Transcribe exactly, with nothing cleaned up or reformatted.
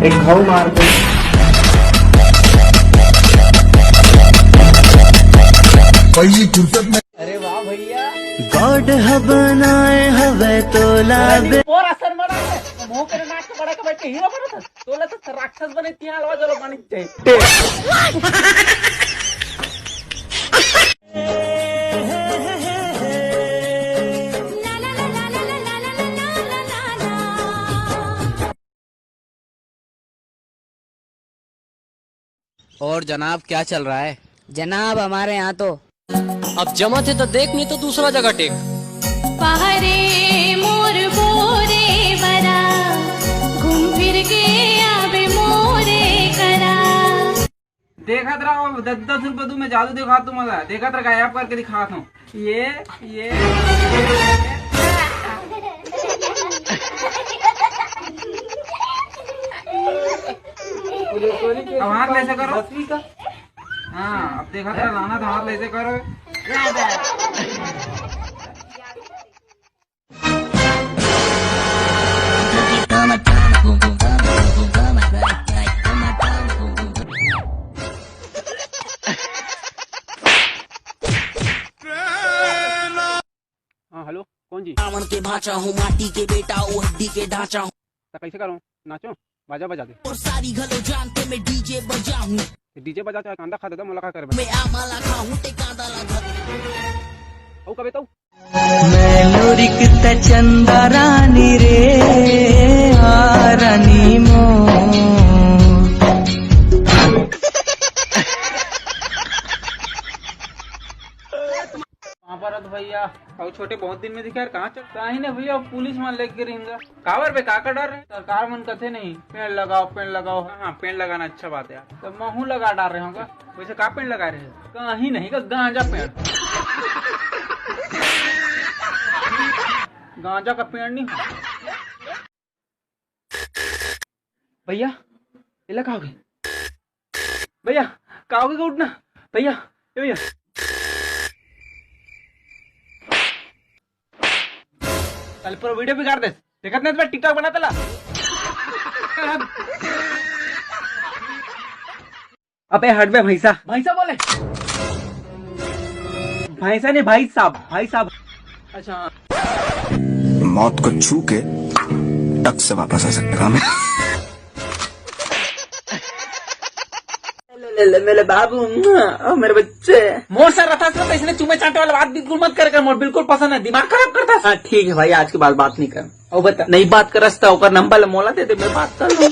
एक घाव मार दे। पहली फुर्सत में। अरे वाह भैया। गॉड ह बनाए हवे तोला बे। पोर असर मरा है। मुंह के नाक के बड़ा के बैठ के हीरो बनत हस। तोला तो राक्षस बने तिहां अलवा जलो बनी जाए। और जनाब, क्या चल रहा है? जनाब, हमारे यहाँ तो अब जमा थे तो देख, नहीं तो दूसरा जगह टेक। पहरे मोर बोरे बरा, घूम फिर के आवे मोरे करा। देखत रहो, दस दस रुपये तू, मैं जादू दिखा तू, मजा देखत रह, गायब करके दिखात हूँ। ये, ये। अब हाथ ले ऐसे करो। हाँ, अब देखत रह, लाना था, हाथ ले ऐसे करो। हाँ, हेलो, कौन जी? रावण के भांचा हूँ, माटी के बेटा, ओ हड्डी के ढांचा हूँ। तो कैसे करूँ? नाचो, बाजा बजा दे। और सारी घलो जानते मैं डीजे बजा हूँ। डीजे बजा चाहे कांदा खा दे, मोला का करबे? मैं आमाला खाहूँ ते कांदा ला घर। ओ कबे तो? मैं लोरिक ते चंदा रानी रे, आ रानी मो। कहाँ पर हत भैया? अउ छोटे, बहुत दिन में दिखे यार, कहाँ चल? कहीं नहीं भैया, पुलिस मन लेके रहिंगा। काबर बे, का का डर है? सरकार मन कथे नहीं, पेड़ लगाओ, पेड़ लगाओ। हाँ, पेड़ लगाना अच्छा बात है यार। तो महू लगा डार रहे होंगे। वैसे का पेड़ लगा रहे हैं? कहीं नहीं का, गांजा पेड़। गांजा का पेड़ नहीं। भैया, एला का होगे? भैया, का होगे? उठना। भैया, ए भैया। कल पूरा वीडियो बिगाड़ दे। देखत नहीं तो मैं TikTok बनाता ला। अबे हट बे भैंसा। भैंसा बोले? भैंसा नहीं, भाई साहब, भाई साहब। अच्छा। मौत को छू के टक से वापस आ सकता हूँ मैं। ले, ले, ले, मेरे बाबू, ओ मेरे बच्चे। मोर सर रथा से तो इसने चूमे चाटे वाला बात बिल्कुल मत कर कर, मोर बिल्कुल पसंद है, दिमाग खराब करता। हाँ, ठीक है भाई, आज के बाद बात नहीं कर। ओ बता, नहीं बात करस त ओकर नंबर ल मोला दे दे, मैं बात कर लूँ।